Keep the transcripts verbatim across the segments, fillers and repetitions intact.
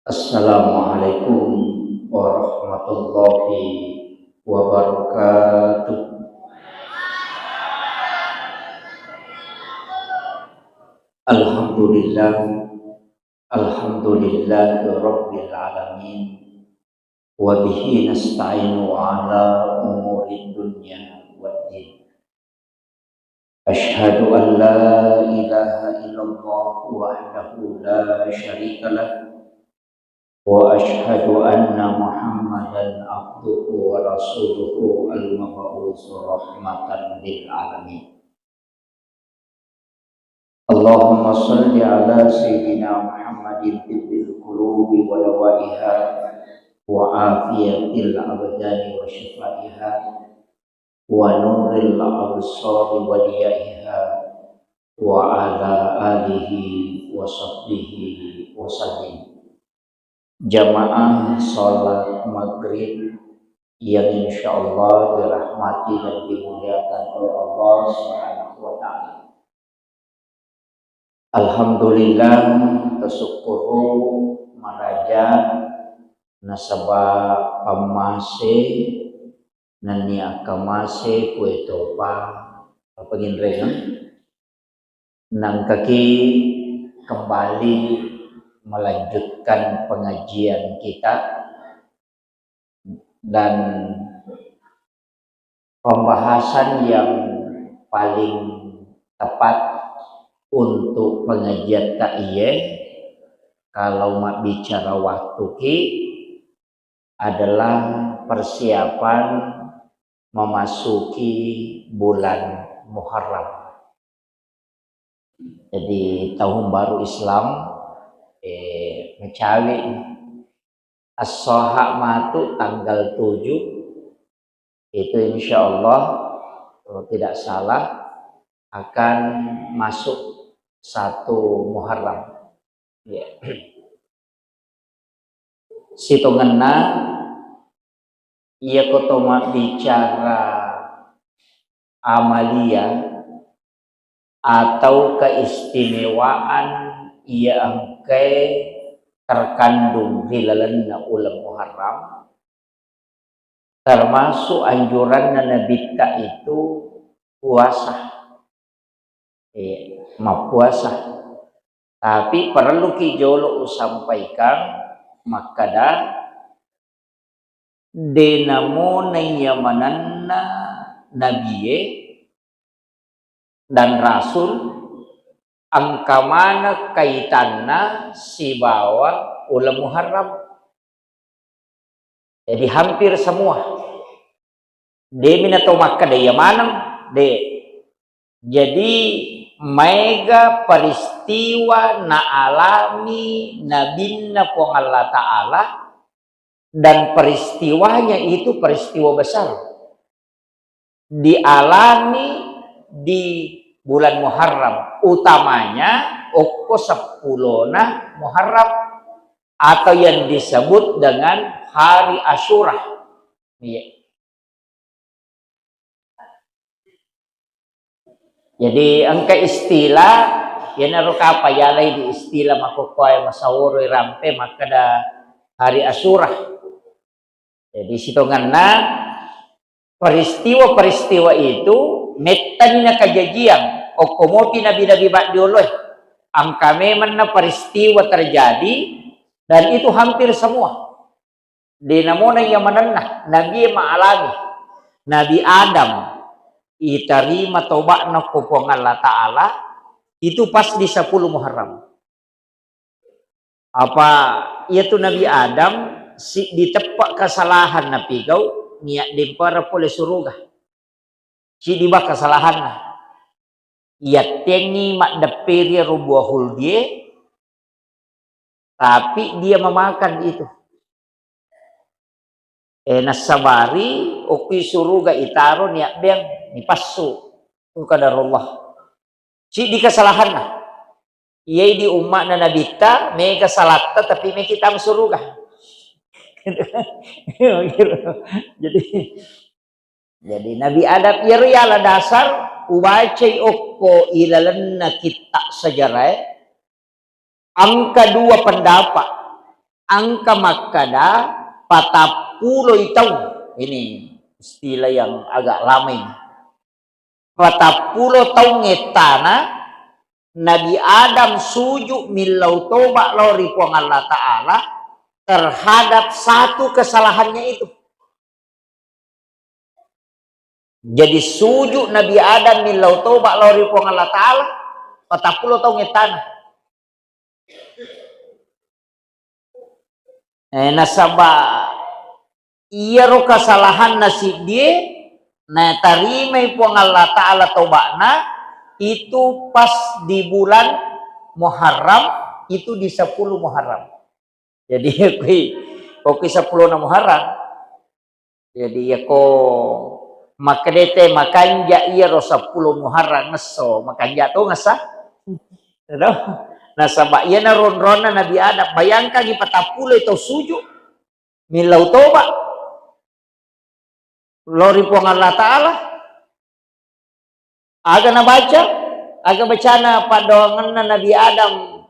Assalamualaikum warahmatullahi wabarakatuh. Alhamdulillah, alhamdulillahi rabbil alamin. Wa bihi nasta'inu ala umuri dunya waddin. Asyhadu an la ilaha illallah wahdahu la syarika lah, wa asyhadu anna Muhammadan abduhu wa rasuluhu al-mab'usu rahmatan lil alamin. Allahumma shalli ala sayyidina Muhammadin tibbil qulubi wa dawaiha wa afiyatil abdani wa syifaiha wa nuril absari wa diyaiha wa ala alihi wa sahbihi wa sallim. Jamaah salat maghrib yang insyaallah dirahmati dan dimuliakan oleh Allah Subhanahu wa Ta'ala. Alhamdulillah, tasukkuru maraja nasaba pammase nennia akkamase kue topa papanginrengeng. Nangkaki kembali melanjutkan pengajian kita dan pembahasan yang paling tepat untuk pengajian ta iye, kalau mabbicara waktu ki, adalah persiapan memasuki bulan Muharram. Jadi tahun baru Islam, eh, mecawe. As-Soha matu tanggal tujuh, itu insya Allah, kalau tidak salah, akan masuk satu Muharram. Ya. Sitongenna, iya ko to mabbicara amalia atau keistimewaan iya engkae terkandung ri lalenna uleng Muharram, termasuk anjuranna Nabitta itu puasa. Eh, mappuasa. Tapi parelluki jolo usampaikan makkada, de namona iya manenna nabie dan rasul engka maneng kaitanna sibawa uleng Muharram. Jadi hampir semua. Demi na tau makkeda iya maneng, de. Jadi maega peristiwa naalami Nabinna Puang Allah Ta'ala, dan peristiwanya itu peristiwa besar dialami di bulan Muharram, utamanya okko seppulona Muharram atau yang disebut dengan hari Asyura. Iya. Jadi engka istilah, iyanaro kapang yalai di istilah makkokkoe masaworo rampe makkeda hari Asyura. Jadi sitongenna peristiwa-peristiwa itu mettani nakajajiang okko mopi nabi-nabi maddioloe. Engka memenna peristiwa terjadi dan itu hampir semua. De namona iya manenna, nabie maalami. Nabi Adam itarima toba'na ko Puang Allah Ta'ala, itu pas di sepuluh Muharram. Apa iyatu Nabi Adam, si, diteppe kesalahan napigau, niat dempara pole suruga. Siddi ba kesalahanna. Yattengngi maddepperi ro buah huldie, tapi dia memakan itu. Eh, nassabari okki suruga itaro niabbeang, nipassu. Itu qadarullah. Siddi kesalahanna. Iyai di umma'na Nabitta, mega salatta, tapi meki tama suruga. Jadi, jadi Nabi Adam, iyaro yala dasar, ubacai okko ilalenna kitta sejarah, engka dua pendapat. Engka makkeda patappuloi taung. Ini istilah yang agak lama ini. Patappulo taung ettana Nabi Adam sujud millau toba lao ri Puang Allah Ta'ala terhadap satu kesalahannya itu. Jadi sujud Nabi Adam millau toba lao ri Puang Allah Ta'ala patappulo taung ettana. Eh, nasaba iyaro kesalahanna siddie natarimai Puang Allah Ta'ala toba'na itu pas di bulan Muharram, itu di sepuluh Muharram. Jadi, kui, kui sepuluh Muharram. Jadi, yako makkedete makanja iyaro sepuluh Muharram ngesso, makanja to ngessa. Nasaba iyana ronronna Nabi Adam, bayangkangi patappulo tau sujud millau toba lao ri Puang Allah Ta'ala. Aga nabaca? Aga bacana paddoangenna Nabi Adam,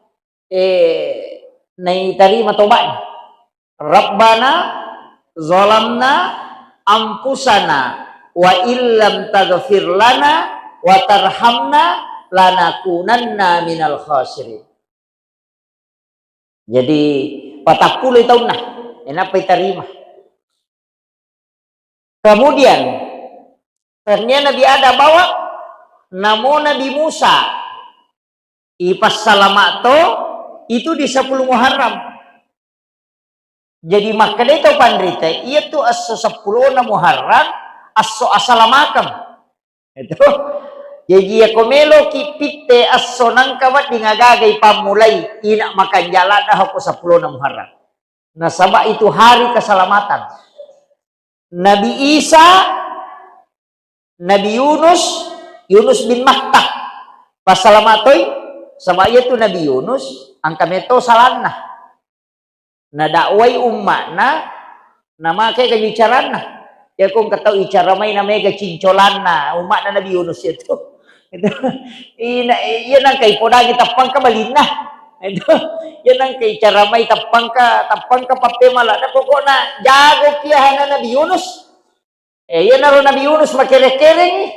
eh, naitarima toba'na? Rabbana zalamna anfusana wa illam taghfir lana wa tarhamna lanakunanna minal khasirin. Jadi patappulo taunna, enappa itarima. Kemudian, tania Nabi Adam bawa, namo Nabi Musa ipassalama to, itu di sepuluh Muharram. Jadi makkedai to panrita, iya tu esso seppulo Muharram, esso asalamakeng. Itu. Jaji, yako meloki pitte esso nangka wedding agaga ipammulai, ina makanja ladde ko seppulo Muharram. Nasaba itu hari keselamatan. Nabi Isa, Nabi Yunus, Yunus bin Matta. Passalama toi, saba iya tu Nabi Yunus, engka meto salanna. Nadakwai umma'na, namake ga icaranna. Yako engka tau icara mai namega cincolanna, umma'na Nabi Yunus itu. Itu. Ina, iya nangka ipodangi tappangka balinna. Itu. Iya nangka icara mai tappangka, tappangka pappemala. Nah, pokokna jago ki ahana Nabi Yunus. Eh, iyanaro Nabi Yunus makere-kerengngi.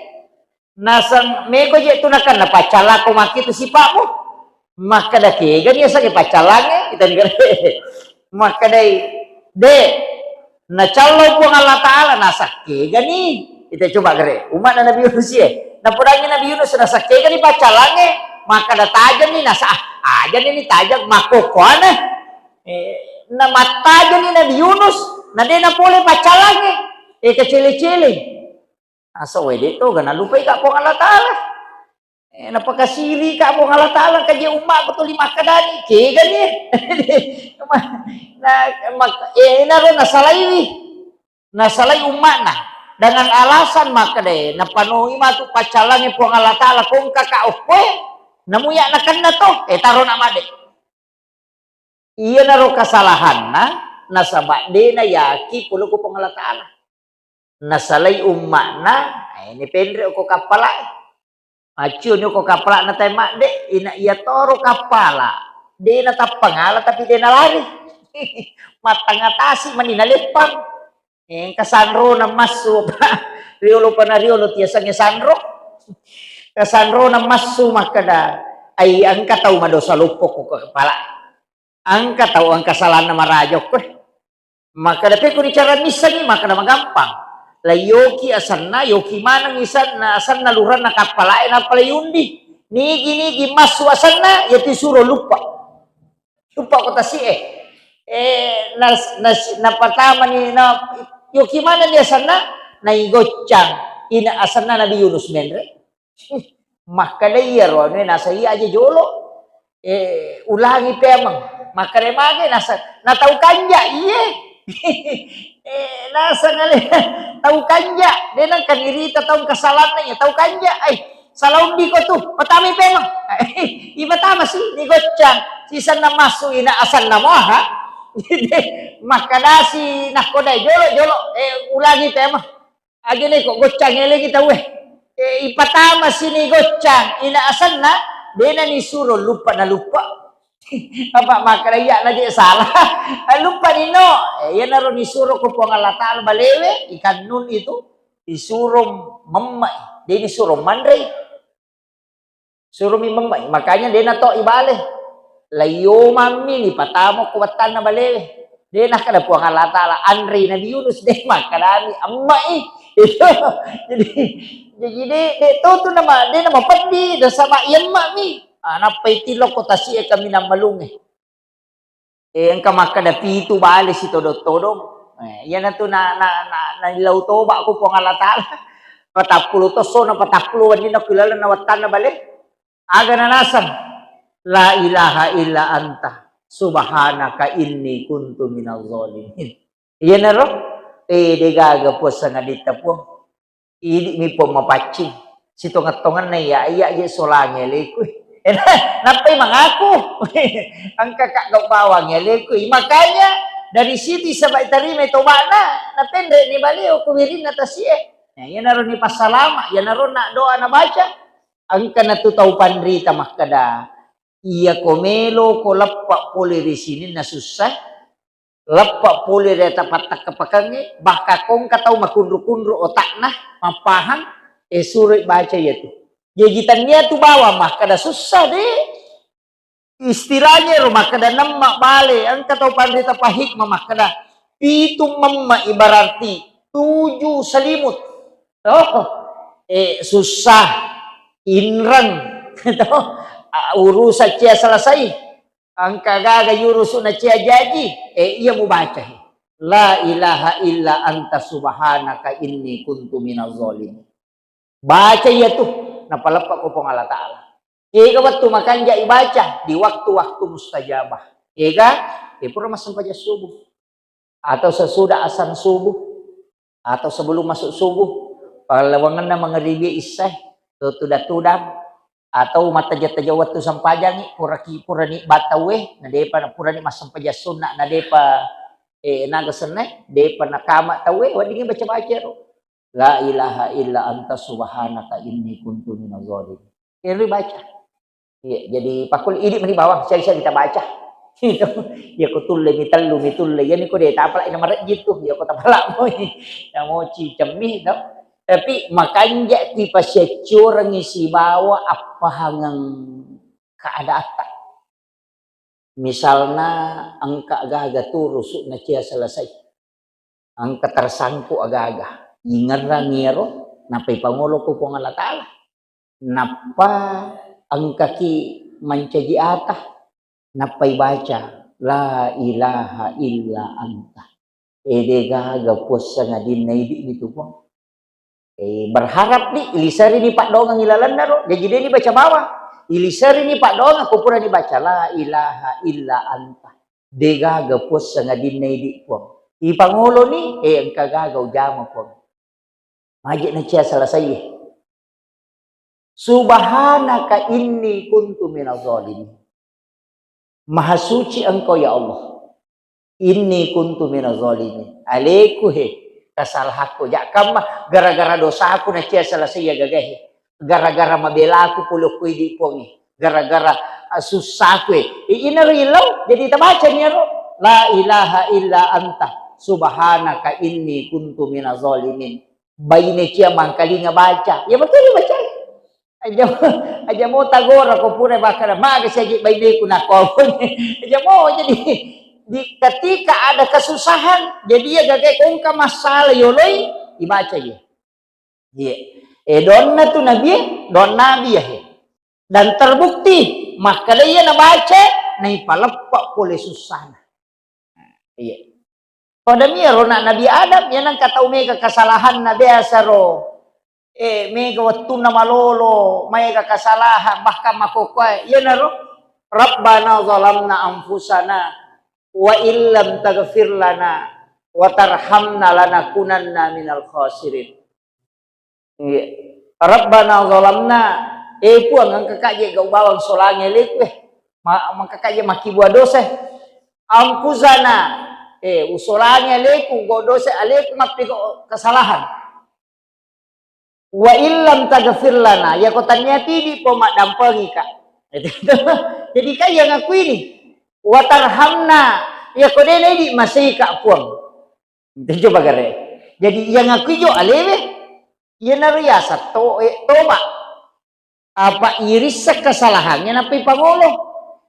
Naseng meko je tu nakenna paccallako makkitu sipa'mu. Makkeda kegani asengnge paccallangnge, itani gare. Makkedai, de, nacallau Puang Allah Ta'ala, naseng kegani. Ita coba gare, umma'na Nabi Yunus ye. Napodangi Nabi Yunus, naseng kegani paccallangnge. Makkeda tajengni, naseng, ah, ajani ni tajeng, makkokkoane. Eh, namattajani Nabi Yunus, na de napole paccallangnge. Eh, kecele-cele. Asa wede to, ga nalupai ka Puang Allah Ta'ala. Eh, napakasiri ka Puang Allah Ta'ala, kaje umma ko tuli makkedani, kegani. Na, mak-, eh, naro nasalaiwi. Nasalai umma'na. Dengan alasan makkeda, napanoi matu paccallangnge Puang Allah Ta'ala, kongka ka okkoe, namuya nakenna to, eh, taro na made. Iyanaro kasalahanna, nasaba de nayaki pole ko Puang Allah Ta'ala. Nasalai umma'na, eh, ini penre ko kappalae. Macciuni ko kappala'na tai madde, ina iya toro kappala. De natappangala tapi de nalari. Mattangatasi mani naleppang. Engka sanrona massu, Pak. Riolo pana riolo tiasengnge sanro. Kasanrona massu makkeda, ai engka tau madosa loppo ko kepala. Engka tau engka salanna maraja okko. Makkeda pekko dicara missengi, makkeda magampang. La yoki asenna, yoki maneng isenna, asenna luranna kappalae nappa la yundi. Nigi-nigi massu asenna, yati suro luppa. Tuppa ko tasi'e. Eh, nas-, nas-, napatamani, na, yoki manenni asenna, naigoccang, ina asenna Nabi Yunus menre. Makkeda iyaro anue nasai aja jolo. Eh, ulangi pemeng. Makkeda mage nasa-, na tau kanja, iye. Eh, nasang ale, tau kanja. De nengka nirita tau kasalanna iya, tau kanja. Ai, salah undi ko tu, patamai pemeng. Ipatama si, nigoccang. Sisenna massu ina asenna moha. Makkedasi nakkodai jolo, jolo, eh, ulangi pemeng. Aja neko goccang elengi tauwe. Eh, ipatama sini goccang ina asenna, dena nisuro luppa na luppa. Apa makkeda iya na je salah. Luppa nino. Eh, iyanaro nisuro ko Puang Allah Taala balewe, ikan nun itu disuro memme'i, de disuro manrei. Suromi memme'i, makanya de nato ibale. Laiyomammi ni patamo ko wattanna balewe. De nakkeda Puang Allah Taala, anrei Nabi Yunus, de makkedami emme'i. Itu. Jadi, jadi de, de to tu nama, de nama peddi, nasaba iyemme'mi. Ah, nappai tilokko tasi'e kaminang malungnge. Eh, engka makkeda pitu bale sitodong-todong. Eh, iyanatu na, na, na, naillau toba ko Puang Allah Taala. Patappulo tosso na patappulo wenni na ku ilalenna wattanna bale. Aga nanaseng? La ilaha illa anta subhanaka inni kuntu minaz zalimin. Iyanaro, eh, de gaga Puang sangaditta Puang. Idi'mi Puang mapaccing. Sitongeng-tongenna iya, iya je solangi aleku. Nappai mangaku. Engka ka gau bawang aleku. Makanya dari situ saba tarimai tobana, natenre ni baleo ku wirinna tasie. Nah, iyanaro ni passalama, iyanaro na doa nabaca. Engka natu tau panrita makkeda, iya ko melo ko leppa pole ri sininna sussa, leppa pole ri ata pattakka-pakangnge, bahkan ko engka tau makunru-kunru otakna, mappahang, eh, suroi baca iyatu. Jaji tannia tu bawang makkeda sussa de. Istilahnya ro makkeda nemma bale, engka tau panrita pahikmah makkeda pitu memma ibararti tujuh selimut. Oh, eh, susah, inreng, to, ah, urusan cia selesai. Engka gaga yurusu na cia jaji, eh, iya mubaca. La ilaha illa anta subhanaka inni kuntu minaz zalimin. Baca iyatu, napaleppa ko Puang Allah Taala. Ega wettu makanja ibaca di waktu-waktu mustajabah. Ega, eh, pura massempajang subuh. Atau sesudah azan subuh, atau sebelum masuk subuh, pallawangenna mangeribi issae, tuda-tudang, atau mattaja-taja wettu sempajangi, puraki, purani bataue, nadepa, purani massempajang sunna, nadepa, eh, naga senne, depa nakama taue, weddingi baca-baca ro. La ilaha illa anta subhanaka inni kuntu minaz zalimin. Ero baca. Iya, jadi pakul idi meni bawang, siari-siari kita baca. Iya, ko tulle mi tellu mi tulle. Iya, ni ko de tapala ina marejji tu. Iya, ko tapala moi. Namoci cemmi to. Tapi makanja ki pasiaccorengi sibawa appahangeng keadatta. Misalna engka gaga turusu na cia selesai. Engka tersangkut aga-aga. Ingerrang iyaro, nappa ipangolo ko Puang Allah Taala. Nappa engkaki mancaji ata, nappa ibaca, "La ilaha illa anta." Ede gaga Puang sangadinna idi mi tu Puang. Eh, berharap ni, iliseri ni paddoangeng ilalenna ro, jaji de ni baca bawang. Iliseri ni paddoangeng, ko pura ni baca, "La ilaha illa anta." De gaga Puang sangadinna idi Puang. Ipangolo ni, eh, engka gaga ujama Puang. Maje na cia selesai. Subhanaka inni kuntu minaz zalimin. Maha suci Engkau, ya Allah. Inni kuntu minaz zalimin. Aleku he, kesalahanku. Jakkamma gara-gara dosaku na cia selesai ya gagae. Gara-gara mabelaku pole ko idi Puangnge. Gara-gara, ah, susahku e. I-, inaro ilau, jadi tabaca ni aro. La ilaha illa anta subhanaka inni kuntu minaz zalimin. Baine cia mangkalinga baca. Ya betul baca. Aja, aja mo tagora ko pura bakara maga saja baineku nako. Aja mo jadi di ketika ada kesusahan, jadi ya gaga kongka masalah yoloi dibaca ya. Iya. Eh, donna tu nabi, don nabi ya. Dan terbukti makkada iya nabaca naipaleppa pole sussana. Iya. Pada miyaro na Nabi Adam, iya nengka tau mega kesalahanna biasa ro. Eh, mega wettunna malolo, maega kesalahan, bahkan makokkoe. Iyanaro, "Rabbana zalamna anfusana wa illam taghfir lana wa tarhamna lanakunanna minal khasirin." Iya. "Rabbana zalamna," eh Puang, engka kaje gau bawang solangi aleku, eh. Ma-, engka kaje makkibua dosa, eh. "Anfusana," eh, usolangi aleku, gau dosa aleku, mappiko kesalahan. "Wa illam taghfir lana," yako tania tidi po maddampengika. Jadi kaya ngakui ni. Watarhamna, iyako de' naidi maseika Puang. Itu coba gare. Jadi yang aku ijo alewe, iyanaro yaseng to, eh, toba. Apa irisseng kesalahannya nappa ipangolo.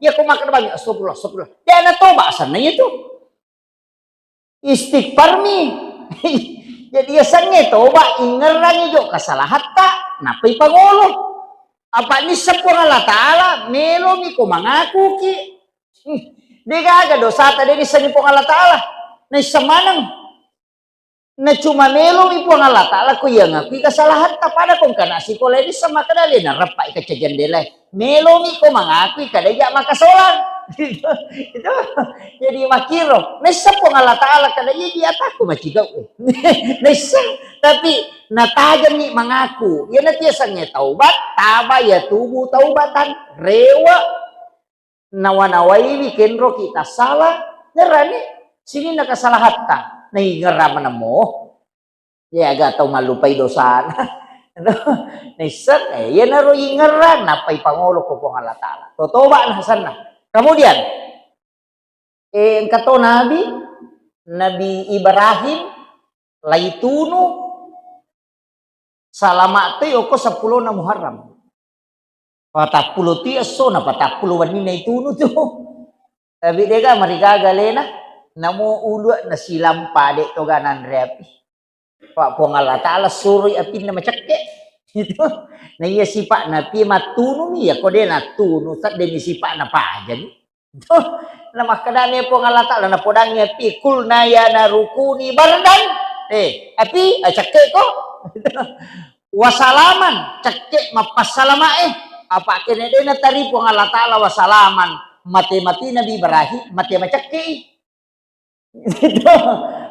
Iyako makkeda bami, "Astagfirullah, astagfirullah." De' natoba asenna iyatu. Istighfar mi. Jadi yasengnge toba, ingerrangi jo kesalahatta, nappa ipangolo. Apa nisseng Puang Allah Ta'ala, melomi ko mangakuki. De' gaga dosata de' nissengi Puang Allah Ta'ala. Naisseng maneng. Na cuma melomi Puang Allah Ta'ala ko iya ngakui kesalahatta, pada ko engkana sikola ini sama kada le nareppai kaca jendela. Melomi ko mengakui kada iya makasolang. Itu, itu. Jadi makiro. Naisseng Puang Allah Ta'ala kada iya di atakku macigau. Naisseng. Tapi natajani mengaku. Iya natia sange taubat, taba ya tubu taubatan. Rewa. Nawa-nawaiwi kenroki tassala, ngerrani sininna kesalahatta. Naingerra maneng mo. Iya aga tau mallupai dosana. Naisseng, eh, iyanaro ingerra, nappa ipangolo ko Puang Allah Ta'ala. Totoba na asenna. Kemudian, eh, engka to Nabi, Nabi Ibrahim, laitunu, salama toi okko seppulona Muharram. Patappulo tu esso na patappulo wenninna itunu tu. Tapi de' ga marigaga alena, namo ulua nasilampa de' toga nanre api. Pa Puang Allah Ta'ala suroi apinna macekke. Itu. Na iya sipa'na api mattunumi, iya ko de' nattunu, seddeni sipa'na pajani. Tuh, na makkedani Puang Allah Ta'ala, napodangi api, "Qulna ya naru kuni bardan." Eh, api, eh, cekke ko. Wasalaman, cekke mappassalama eh. Apa kene de' natari Puang Allah Ta'ala wasalaman, mate-mate Nabi Ibrahim, mate macekke i.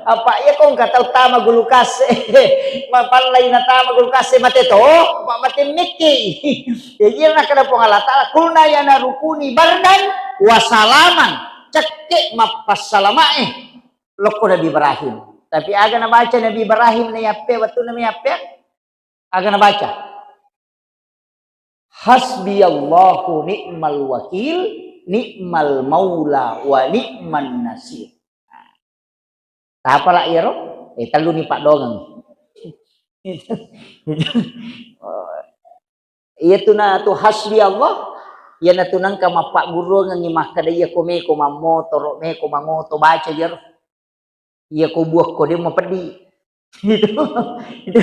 Apa iya ko engka tau tama gulukase, mapallai natama gulukase mate to, apa mate mekke i. Jadi iya nakkeda Puang Allah Ta'ala, "Qulna ya naru kuni bardan wasalaman." Cekke mappassalama eh lokko Nabi Ibrahim. Tapi aga nabaca Nabi Ibrahim na yappe, wettunna mi yappe? Aga nabaca? "Hasbiyallahu ni'mal wakil, ni'mal maula wa ni'man nasir." Tapala iyaro? Eh, telluni paddongeng. Iyatu na tu hasbi Allah, iyanatu nengka mappagguruangengngi makkeda, "Iya ko meko mammotoro, meko mangoto, baca iyaro. Iya ko buakko de' mapeddi." Itu, itu.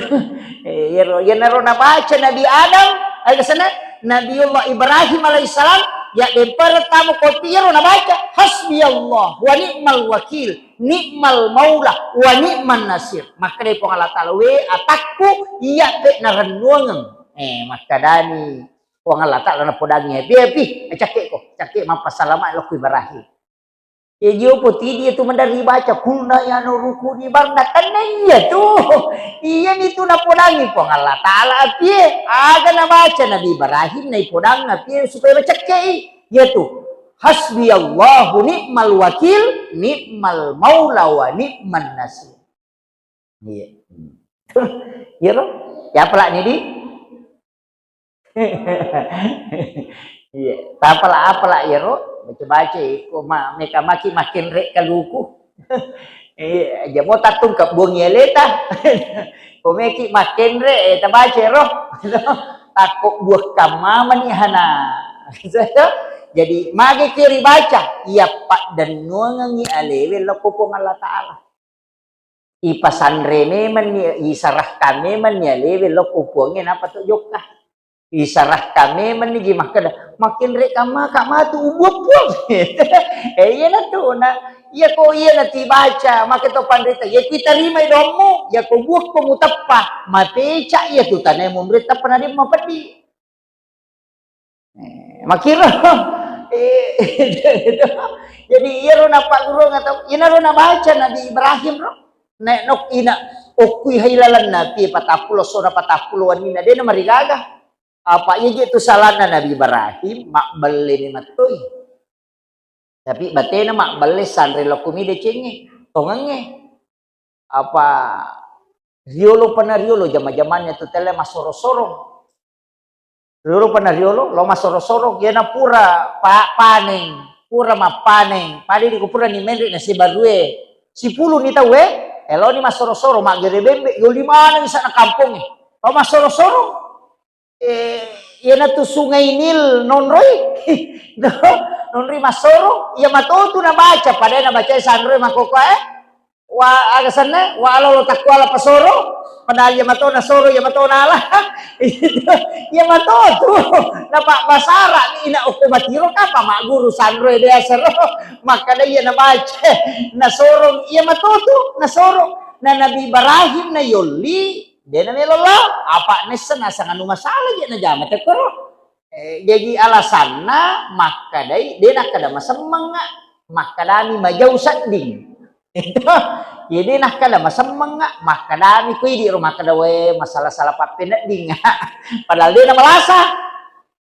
Eh, iyaro, iyanaro nabaca Nabi Adam, eh, kesana, Nabiullah Ibrahim alaihissalam, ya dempara tamu kopi iyaro nabaca, "Hasbi Allah wa ni'mal wakil, ni'mal maula wa ni'man nasir." Makkeda Puang Allah Ta'ala, "We atakku, iya pe narennuangeng." Eh, makkedani Puang Allah Ta'ala napodangi, "Pi, pi, cakke ko, cakke mappasalama lokku Ibrahim." Iya jio potidi itu mendari baca, "Qulna ya naru kuni bardan." Karena iya tu. Iya ni tu napodangi Puang Allah Ta'ala apie. Aga nabaca Nabi Ibrahim naipodang apie supaya macekke i. Iya tu. "Hasbiyallahu ni'mal wakil, ni'mal maula wa ni'man nasir." Iya. Iya ro? Ya pala ni di? Iya. Tapala apala iyaro, baca-baca iko ma-, meka maki makenre kaluku. Iya, aja mo tattung kabbuang aleta. Ko meki makenre, eh, tabaca ro. Takko buah kamma mani hana. Jadi magi kiri baca, iya paddennuangengi alewe lokko Puang Allah Ta'ala. Ipasanre memenni, isarahkan memenni alewe lokko Puangnge, napa to jokka. Isarahkan memenni ji makkeda, "Makenre kamma ka matu ubuang Puang." Eh, iya natu, na, iya ko iya natibaca, make to panrita, iya kitarimai dommu, iya ko buakko muteppa, mapeca iya tu tanae munri teppa na de mapeddi. Eh, makiro. Eh, jadi iyaro napagguru atau inaro nabaca Nabi Ibrahim ro. Nek nok ina okkui hai lalenna pi patappulo sona patappulo wenninna de namarigaga. Apa iya je tu salanna Nabi Ibrahim, mabbelle ni mattoi. Tapi batena mabbelle sanre lokku mi decengnge, tongengnge. Apa riolo pana riolo jama-jamannya tu telle massoro-soro. Riolo pana riolo, lo massoro-soro, iyana pura pa-, paneng. pura mappaneng, pada idi ko pura ni menre na sibarue, sipuluni tauwe, eloni massoro-soro, maggere bembe, yoli maneng sana kampongnge. Tau massoro-soro. Eh, iyanatu Sungai Nil nonroi. Nonroi massoro, iya matotu nabaca, pada nabaca sanroi makkokkoe. Wa, aga senna, wa alolo takkuala pasoro, padahal iya mato nasoro, iya mato nala. Iya matotu. Napa basara ni ina okko matiro kapa magguru sanroi biasa ro. Makkada iya nabaca, nasorong, iya matotu, nasorong. Na Nabi Ibrahim na yolli, de namelo lao, apa nessa nasang anu masalah je najama tekkoro. Eh, jaji alasanna makkadai, de nakkada masemmengnga, makkadami majau sedding. Itu, jadi nakkada masemmengnga, makkadami ko idi ro makkada, "We, masalah-salah pappeneddingnga." Padahal de namalasa.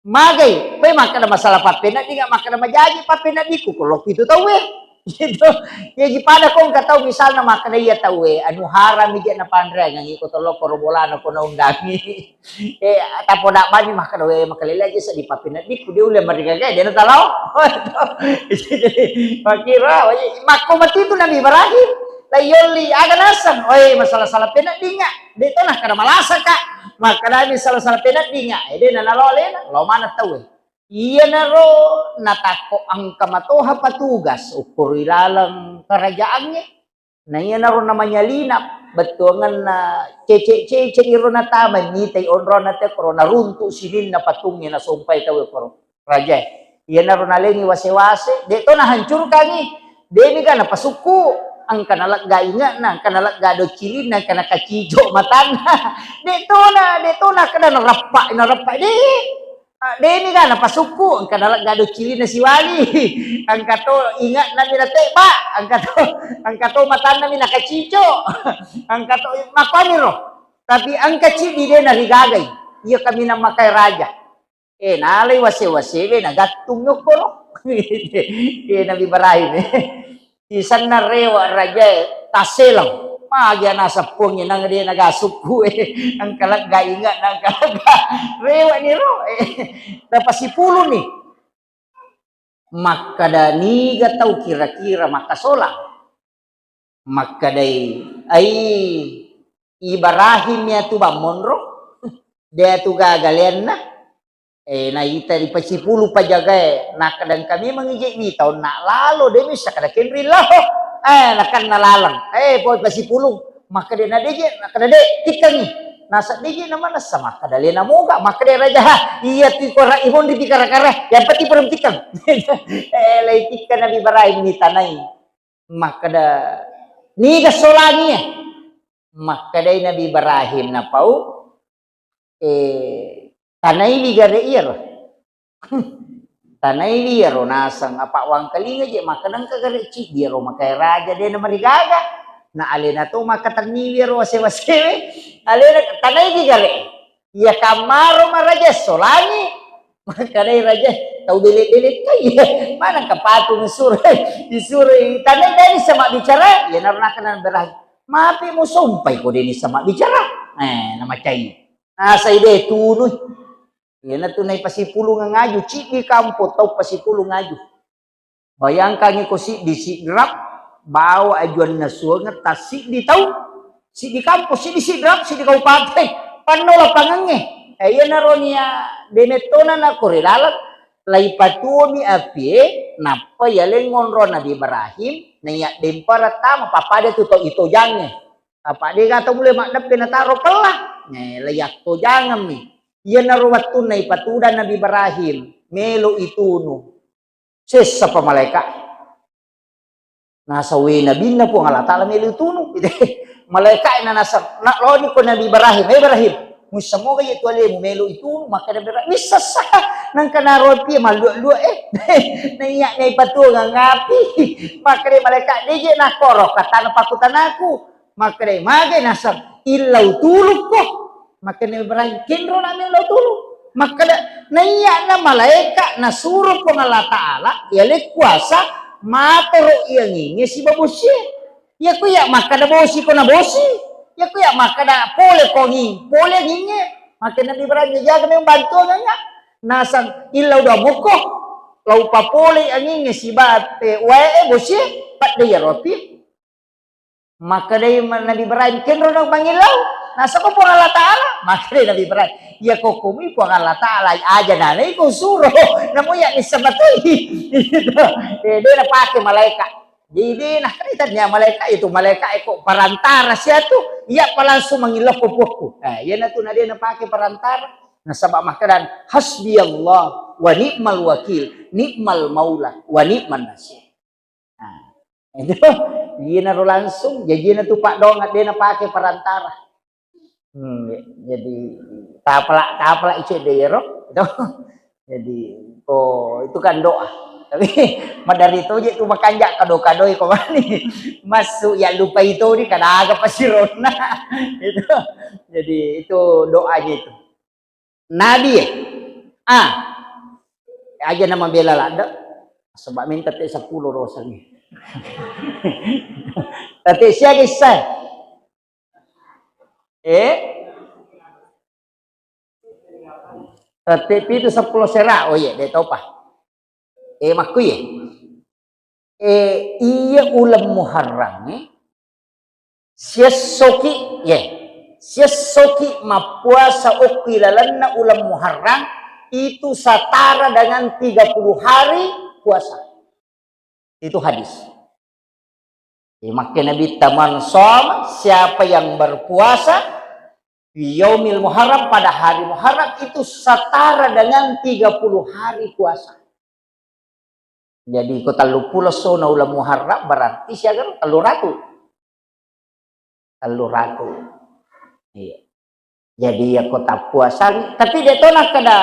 Magai, pe makkada masalah pappeneddingnga, makkada majaji pappeneddikku, ko lokku itu tauwe. Gitu. Jaji pada ko engka tau misalna makkada iya tauwe, anu harami je napanreangngi ko tolokko ro bolana ko naundangi. Eh, tapoda bani makkada, "We, makalele aja seddi pappeneddikku, de ulle marigaga, de natalao." Jadi, makkira, makko matitu Nabi Ibrahim, la yolli, aga naseng, "Oi, masalah-salah peneddingnga, de to nakkada malasaka." Makkadami salah-salah peneddingnga, eh, de nanalo alena, lao maneng tauwe. Iyanaro natakko engka matoha patugas ukkuru ilaleng karajaangnge. Na iyanaro namanyalina bettuangenna cece-cece iro natama mitai onrona tekkoro naruntu sininna patungnge nasompai tauwe koro rajae. Iyanaro nalengi wase-wase, de to nahancurkangi, demi ga napasukku, engka nalegga inge'na, engka nalegga doccilinna, engka nakacico matanna. De tona, de tona kada narappa, narappa de. Ah, deni ga napasukku, engka nalegga doccilinna siwali, engka to inge'na mi natebba, engka to, engka to matanna mi nakacico, engka to makkuaniro. Tapi engka ciddi de narigagai, iya kaminang makae raja. Eh, nalai wase-wasewe nagattung yokkoro. Eh, Nabi Ibrahim, eh. Sisenna rewe' rajae tasseleng. Magi anaseng Puangnge nang de naga sukku e. Engka lega inge'na, engka lega rewe'ni ro. Eh, napasipuluni. Makkada, niga tau kira-kira makkasolang? Makkedai, ai Ibrahim ya tu bang monro, de tu gaga leanna. Eh, naita ripasipulung pajagae, nakkeda engka memang ije wita onna lalo, de missa kada kenri lao. Eh, nakanna laleng. Eh, poi pasipulung. Makkeda na deje, nakkeda de, tikkengi. Nasa deje na manessa, makkeda lena moga, makkeda raja, ha, iya tu kora ihon ri kara-kara, yang penting perlu tikkeng. Eh, lai tikkeng Nabi Ibrahim ni tanai. Makkeda, niga solangi ya? Makkedai Nabi Ibrahim napau, eh, tanaiwi gare iyaro. Tanaiwi iyaro naseng, apa wangkalinga je makkeda engka gare ciddi iyaro makae raja de namarigaga. Na alena to makkatenniwi iyaro wase-wasewe. Alena tanaiwi gare. Iya kammaro maraja solangi. Makkedai raja, tau bele-bele kai. Maneng ka patung isuro, isuro tanai deni sama bicara. Iyanaro nakkeda Nabi Ibrahim, mapi musompai ko deni sama bicara. Eh, namacai. Nasai de tunu. Iyanatu naipasipulung ngaju, ciddi kampo tau pasipulung ngaju. Bayangkangi ko siddi sidrap, bawa ajuanna suangeng tassiddi tau, siddi kampo, siddi sidrap, siddi kabupaten, panno lapangengnge. Eh, iyanaro nia demettona na kore laleng, laipatuomi apie, nappa yaleng ngonro Nabi Ibrahim, naiya dempara tama, pappada tu tau itojangnge. Apa dega tau mulle maddeppe nataro pella. Eh, laiyattojangemmi. Iyanaro wettunna ipatudang Nabi Ibrahim, melo itunu. Sessapa malaeka. Nasawe nabinna Puang Allah Ta'ala melo itunu. Malaeka na nasa, na loni ko Nabi Ibrahim, "Eh, Ibrahim, muissamoga iya tu alemu melo itunu?" Makkeda Ibrahim, "Wissessa." Nangka naropi mallua-lua, eh. Naiya naipatuang ngapi. Makkeda malaeka, "Deje nakoro katana pakutanaku." Makkeda, "Magai naseng illau tulukko?" Makkeda Ibrahim, "Kenro nami illau tulu." Makkeda, "Naiya na malaeka nasuro Puang Allah Ta'ala, yale kuasa, matoro iyanginge siba bosie. Iya ku iya makkeda bosi ko na bosi. Iya ku iya makkeda pole ko anging, pole anginge." Makkeda Nabi Ibrahim, "Jaga memang bantuangengnga." Naseng illau dua mokko. Lau papolei angingnge sibawa, eh, wae, eh, bosie, padde iyaro api. Makkedai ma-, Nabi Ibrahim, "Kenro na mangillau?" Nasaba Puang Allah Ta'ala. Makkedai Nabi Ibrahim, "Iya kokkomui Puang Allah Ta'ala, aja nanai ko suro, namo iya nisseng matoi." Gitu. Eh, de napake malaika. Jadi de nakkaitanya malaika itu, malaika eko perantara siatu, iya pa langsung mangillau ko puakku. Eh, iyanatu na de napake perantara. Nasaba makkedan, "Hasbiyallah wa ni'mal wakil, ni'mal maula wa ni'man nasir." Nah, itu iyanaro langsung, jajina tu paddoang de napake perantara. Hmm, jadi tapala, tapala ice de yero, itu. Jadi, oh, itu kan doa. Tapi madari toje tu makanja kado-kadoi ko mani. Masuk ya lupa itu di kada aga pasironna. Itu. Jadi itu doanya itu. Nabi, eh? Ah. Aja nama bela ladde. Sebab minta te sepuluh rosangi. Tapi siaga isai? Eh? Tapi pitu sepuluh sera. Oh iya, de topa. Eh, makku iya. Eh, iya uleng Muharram, eh. Siessoki, ye, siessoki mappuasa okki lalenna uleng Muharram, itu setara dengan tiga puluh hari puasa. Itu hadis. Ye, makke Nabitta, "Man shoma," siapa yang berpuasa, "fi yaumil Muharram," pada hari Muharram, itu setara dengan tiga puluh hari puasa. Jadi, ko telluppulo essona uleng Muharram, berarti siaga ro? Telluratu. Telluratu. Iya. Jadi, iya ko tappuasang, tapi de to nakkeda,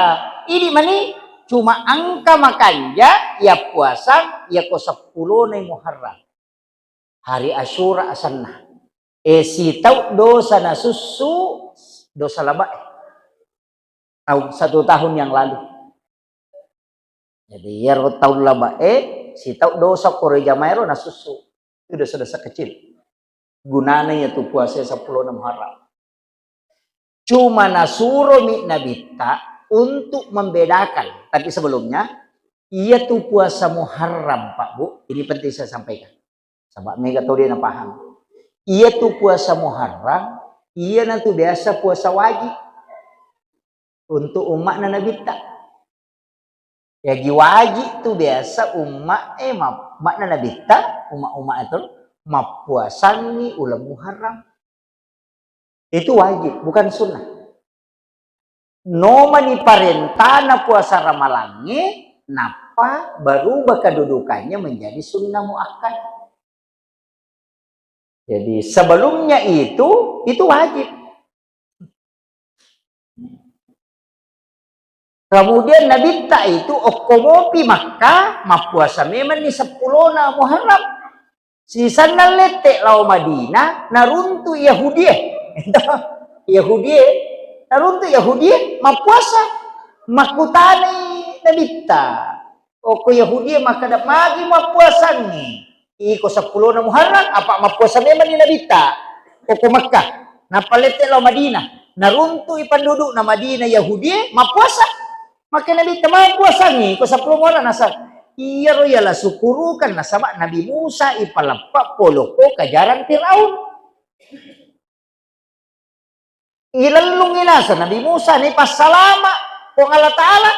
idi mani, cuma engka makanja iya puasang, iya ko seppulona Muharram. Hari Asyura asenna. Eh, sitau dosa nasussu, dosa labae. Tahun, satu tahun yang lalu. Jadi, iyaro taung labae, sitau dosa koro jamaero nasussu. Itu dosa-dosa kecil. Gunana iya tu puasa seppulo Muharram. Cuma nasuromi Nabitta untuk membedakan. Tapi sebelumnya, iya tu puasa Muharram, Pak Bu, ini penting saya sampaikan. Saba mega tau de napahang. Iya tu puasa Muharram, iyanatu biasa puasa wajib untuk umma'na Nabitta. Jaji wajib tu biasa umma, eh, ma-, umma'na Nabitta, umma-umma itu mappuasangi uleng Muharram. Itu wajib, bukan sunnah. Nomani parentana puasa Ramalangnge, nappa berubah kedudukannya menjadi sunnah muakkad. Jadi, sebelumnya itu, itu wajib. Kemudian Nabitta itu okko mopi Makkah, mappuasa memanni seppulona Muharram. Sisenna lette lao Madinah, naruntu Yahudie. Yahudie, naruntu Yahudie mappuasa. Makkutanai Nabitta. Okko Yahudie makkeda, "Magi mappuasangngi? Iko seppulona Muharram, apa mappuasa memanni Nabitta?" Okko Makkah. Nappa lette lao Madinah. Naruntui pendudukna Madinah Yahudie mappuasa. Makkeda Nabitta, "Mappuasangngi ko seppulo Muharram?" Nasaba iyaro yala sukurukan, nasaba Nabi Musa ipaleppa poloko kajarang Firaun. Ilellungngi naseng Nabi Musa, naipassalama Puang Allah Ta'ala.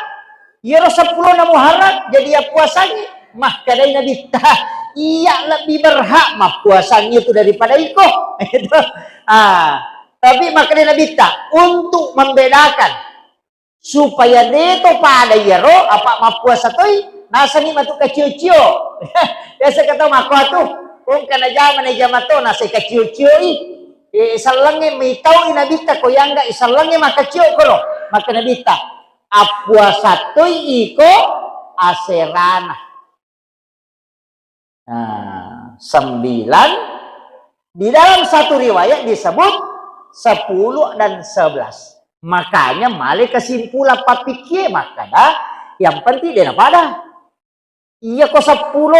Iyaro seppulona Muharram jadi yappuasangngi. Makkedai Nabitta, "Iya lebbi berhak mappuasangngi itu daripada iko." Gitu. Ah, tapi makkedai Nabitta, untuk membedakan supaya de to pada iyaro, apa mappuasa toi, nasengngi matu kacio-cio. Biasa kata mako atu, kong kana jama na jama to, naseng kacio-cio i. Eh, sellengnge mitau i Nabitta ko yangga i sellengnge makacio koro. Maka Nabitta, "Appuasa toi iko aserana." Nah, sembilan. Di dalam satu riwayat disebut sepuluh dan sebelas. Makanya male kesimpulan pappikie makkeda, yang penting de napada. Iya ko seppulo